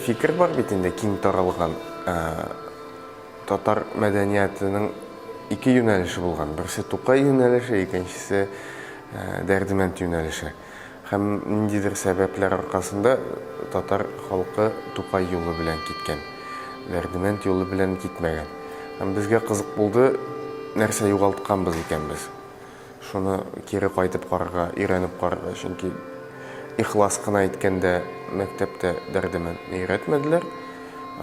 фикер бар бит инде киң таралган. Татар мәдәниятының ике юнәлеше булган. Берсе Тукай юнәлеше, икенчесе Дәрдемәнд юнәлеше. Һәм ниндидер сәбәпләр аркасында татар халкы Тукай юлы белән киткән. Дәрдемәнд юлы белән китмәгән. Һәм безгә кызык булды, нәрсә югалтканбыз икән без? Шуны кире кайтып карарга, өйрәнеп карарга, чөнки ихлас кына әйткәндә, мәктәптә Дәрдемәндне өйрәтмәделәр.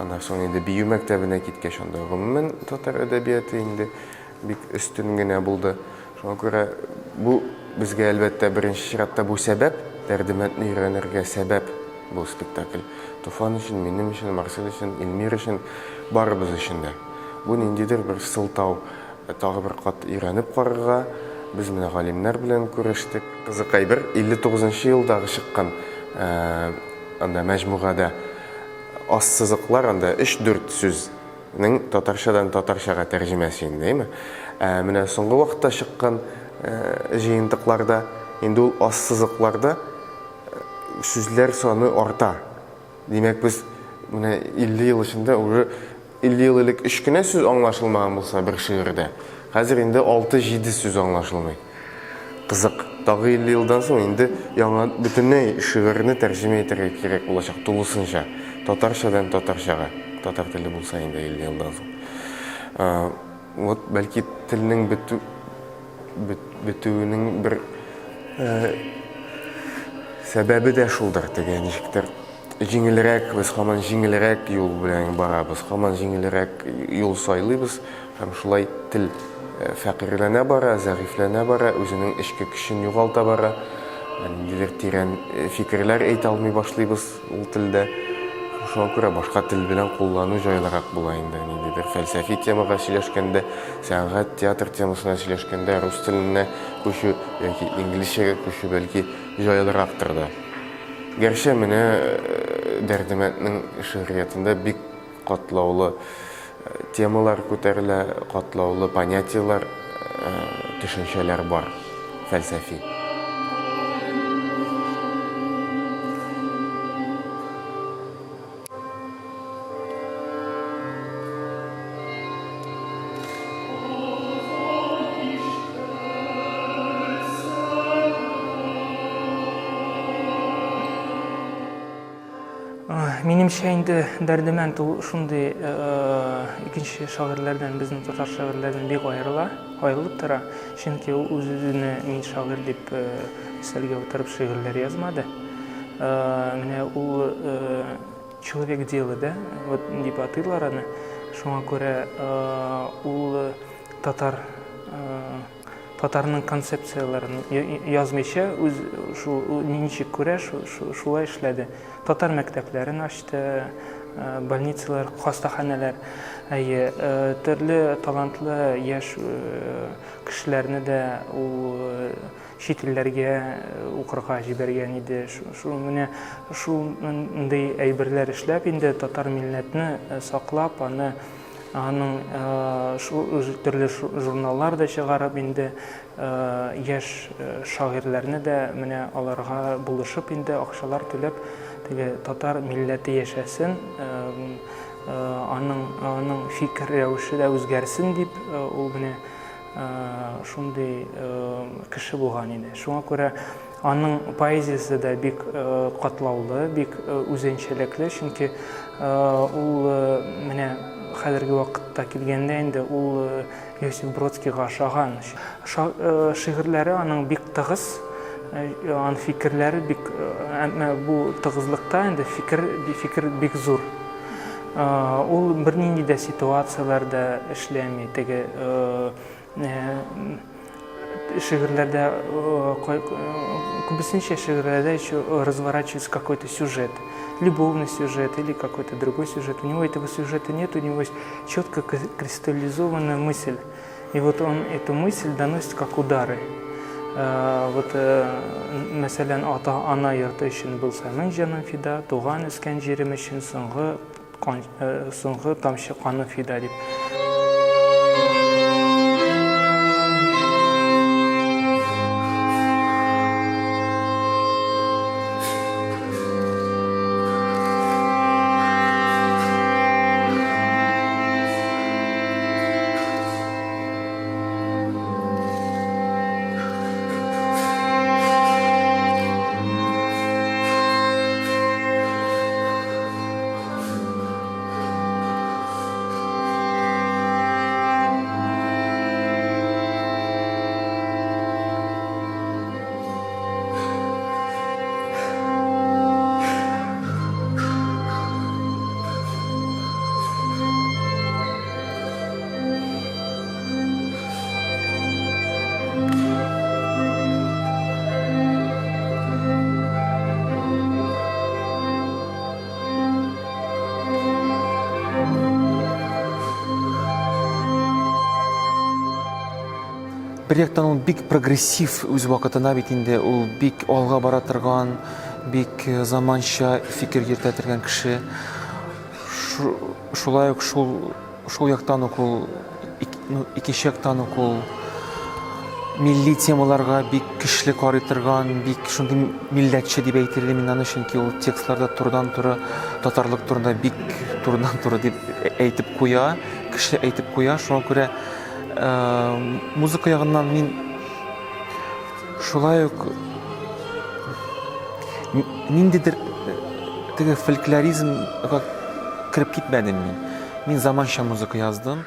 Аннан соң инде бию мәктәбенә киткәч, анда гомумән татар әдәбияты инде бик өстен генә булды. Шуңа күрә бу безгә, әлбәттә, беренче чиратта бу сәбәп, Дәрдемәндне өйрәнергә сәбәп бу спектакль. Туфан өчен, минем өчен, Марсель өчен, Илмир өчен, барыбыз өчен дә. Бу ниндидер бер сылтау, тагы бер кат өйрәнеп карарга. Без менә галимнәр белән күрештек. Кызык әйбер, 59 нчы елдагы чыккан анда мәҗмугада ассызыклар, анда өч-дүрт сүз нең татарчадан татарчага тәрҗемәсе инде, әйме? Ә менә соңгы вакытта чыккан җыентыкларда инде ул ассызыкларда сүзләр саны арта. Димәк, без менә 50 ел эчендә уже 50 ел элек өч кенә сүз аңлашылмаган булса бер шигырьдә, хәзер инде 6-7 сүз аңлашылмый. Кызык. Тагы 50 елдан соң инде яңа бөтенләй шигырьне тәрҗемә итәргә кирәк булачак тулысынча. Татарчадан татарчага. Татар теле булса инде 50 елдан соң. Вот бәлки телнең бетү бетүенең бер сәбәбе дә шулдыр, теге ничектер җиңелрәк, без һаман җиңелрәк юл белән барабыз, һаман җиңелрәк юл сайлыйбыз һәм шулай тел фәкыйрьләнә бара, зәгыйфьләнә бара, үзенең эчке көчен югалта бара, ниндидер тирән фикерләр әйтә алмый башлыйбыз ул телдә. Шуңа күрә башка тел белән куллану җайлырак була инде. Ниндидер фәлсәфи темага сөйләшкәндә, сәнгать, театр темасына сөйләшкәндә рус теленә күчү яки инглизчәгә күчү бәлки җайлырактыр да. Гәрчә менә Дәрдемәнднең шигъриятендә бик катлаулы темалар күтәрелә, катлаулы понятиеләр, төшенчәләр бар, фәлсәфи. Минемчә инде Дәрдемәнд ул шундый икенче шагыйрьләрдән, безнең татар шагыйрьләрдән бик аерыла, аерылып тора. Чөнки ул үз-үзенә мин шагыйрь дип өстәлгә утырып шигырьләр язмады. Менә ул человек дела, да, вот дип атыйлар аны. Шуңа күрә ул татар татарның концепцияләрен язмыйча, үз шул ничек күрә, шулай эшләде. Татар мәктәпләрен ачты, больницалар, хастаханәләр. Әйе, төрле талантлы яшь кешеләрне дә ул чит илләргә укырга җибәргән иде. Шул менә шундый әйберләр эшләп инде татар милләтне саклап, аны аның шул төрле журналлар да чыгарып инде яшь шагыйрьләрне дә менә аларга булышып инде акчалар түләп теге татар милләте яшәсен, аның аның фикер рәвеше дә үзгәрсен дип ул менә шундый кеше булган иде. Шуңа күрә аның поэзиясе дә бик катлаулы, бик үзенчәлекле, чөнки ул менә хәзерге вакытта килгәндә инде ул Иосиф Бродскийга ошаган. Шигырьләре аның бик тыгыз, аның фикерләре бик, әмма бу тыгызлыкта инде фикер, фикер бик зур. Ул бернинди дә ситуацияләрдә эшләми, теге шигырьләрдә күбесенчә шигырьләрдә еще разворачивается какой-то сюжет, любовный сюжет или какой-то другой сюжет. У него этого сюжета нет, у него есть четко кристаллизованная мысль. И вот он эту мысль доносит как удары. Вот, мәсәлән, ата-ана йорты өчен булса мең җаным фида, туган үскән җирем өчен соңгы соңгы тамчы каным фида дип. Бер яктан ул бик прогрессив үз вакытына бит инде, ул бик алга бара торган, бик э, заманча фикер йөртә торган кеше. Шулай ук шул шул яктан ук ул ну, икенче яктан ук ул милли темаларга бик көчле карый торган, бик шундый милләтче дип әйтер идем мин аны, чөнки ул текстларда турыдан-туры татарлык турында бик турыдан-туры дип әйтеп куя, көчле әйтеп куя. Шуңа күрә музыка ягыннан мин шулай ук ниндидер теге фольклоризмга кереп китмәдем мин. Мин заманча музыка яздым.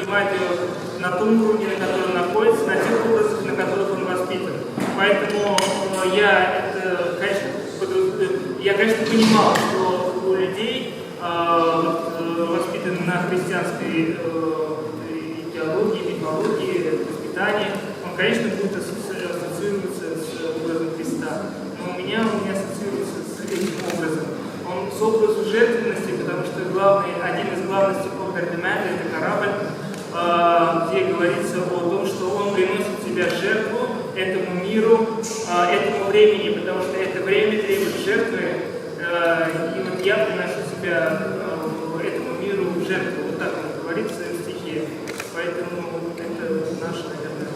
воспринимает ее на том уровне, на котором находится, на тех образах, на которых он воспитан. Поэтому я, это, конечно, я, конечно, понимал, что у людей, воспитанных на христианской идеологии, мифологии, воспитании, он, конечно, будет ассоциироваться с образом Христа. Но у меня он не ассоциируется с этим образом. Он с образом жертвенности, потому что главный, один из главных стихов Дердемента – это «Корабль», где говорится о том, что он приносит себя в жертву этому миру, этому времени, потому что это время требует жертвы, и вот я приношу себя этому миру в жертву. Вот так он говорит в своем стихе. Поэтому это наша, наверное,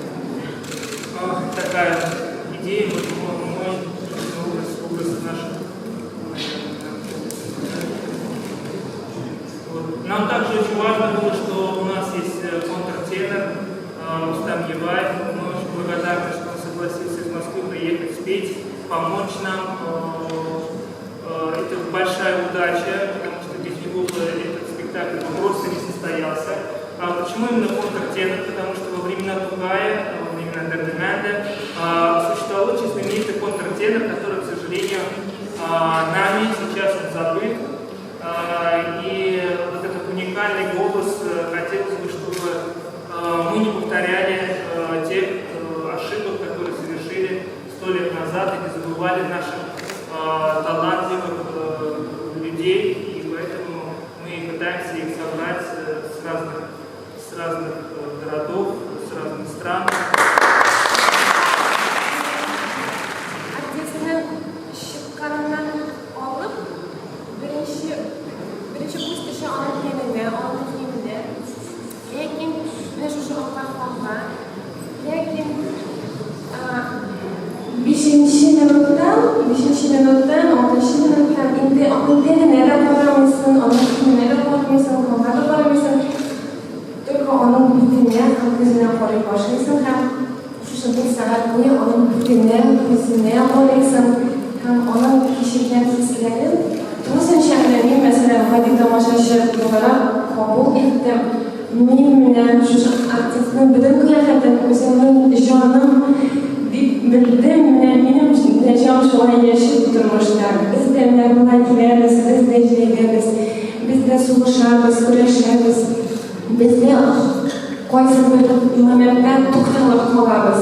такая идея, вот мой образ, образ наших. Вот. Нам также очень важно было, что у нас есть контртенор Рустам Еваев. Мы очень благодарны, что он согласился из Москвы приехать спеть, помочь нам. Это большая удача, потому что без него бы этот спектакль просто не состоялся. А почему именно контртенор? Потому что во времена Тукая, во времена Дердеменда существовал очень знаменитый контртенор, который, к сожалению, нами сейчас он забыт. И вот этот уникальный голос, хотелось бы, чтобы мы не повторяли тех ошибок, которые совершили 100 лет назад, и не забывали наших талантливых людей, и поэтому мы пытаемся их собрать с разных городов, с разных стран. Артистның чыкканыннан алып, беренче беренче күз төшә аның тәненә, аның киеменә. Ләкин менә шушы акка ханга. Ләкин бишенче минуттан, бишенче минуттан, алтынчы минуттан инде аның тәненә дә карамыйсың, аның киеменә дә карамыйсың, ханга да карамыйсың. Только аның битенә һәм күзенә карый башлыйсың һәм шушы бер сәгать буе аның битенә, күзенә карыйсың һәм аның кичергән хисләрен тулысынча менә мин, мәсәлән, гади тамашачы буларак кабул иттем. Мин менә шушы артистның бөтен кыяфәтен үземнең җаным дип белдем. Менә минем дә җан шулай яши бу тормышта. Без дә менә болай киләбез, без дә җәеләбез, без дә сугышабыз, көрәшәбез. Без дә кайсыдыр моментта тукталып калабыз.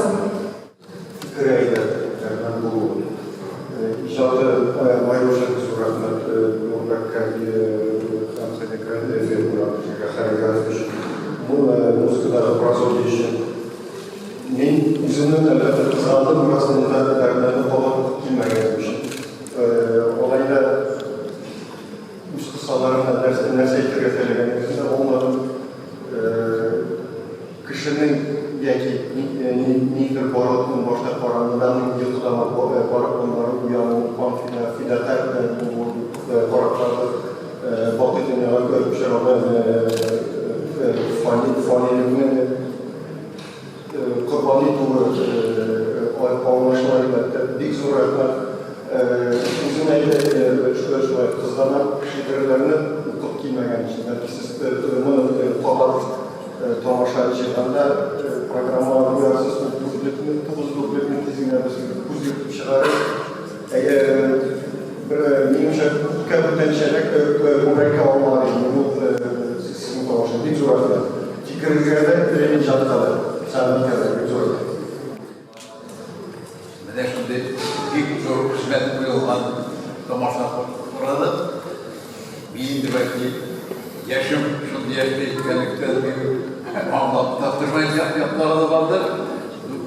Фикере әйбәт, дәрман булуы. Иҗаты аеруча зур рәхмәт Нурбәккә һәм хореография өчен, музыкадагы прозодия өчен. Мин үземнең, әлбәттә, кызгандым бераз монда дәрмәнне кабат килмәгән өчен. Алай да Үз кысаларында нәрсә, нәрсә әйтергә теләгәнегезне дә аңладым. Кешенең яки ниндидер барлыкның башта караңгыдан йокыдан барып аннары уяну, кан фидакарь булу каракларды бакый дөньяга күчерүне фанилекне Корбан итүе аңлашыла, әлбәттә. Бик зур рәхмәт. Үзем әйтә, шулай кызганам шигырьләрне укып килмәгән өчен. Бәлки сез моны кабат тамаша җыйганда программага куярсыз, ул дүртлекне, тугыз дүртлекне тиз генә без күз йөртеп чыгарып, бер минемчә күпкә бүтәнчәрәк үрнәккә алмар идем. Ул сезнең тамаша. Бик зур рәхмәт. Фикерегезгә дә, иҗатка да, сәнгатькә дә бик зур рәхмәт. Менә шундый бик зур хезмәт куелган тамаша карадык. Мин инде бәлки яшем шундый яшькә җиткәнлектән мин аңлап та тормаячак яклары да бардыр.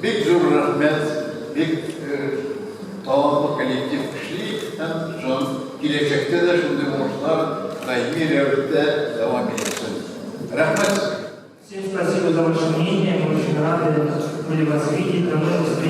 Бик зур рәхмәт, бик талантлы коллектив эшли һәм киләчәктә дә шундый уңышлар даими рәвештә дәвам итсен. Рәхмәт сезгә. Всем спасибо за ваше мнение, мы очень рады были вас видеть. До новых встреч.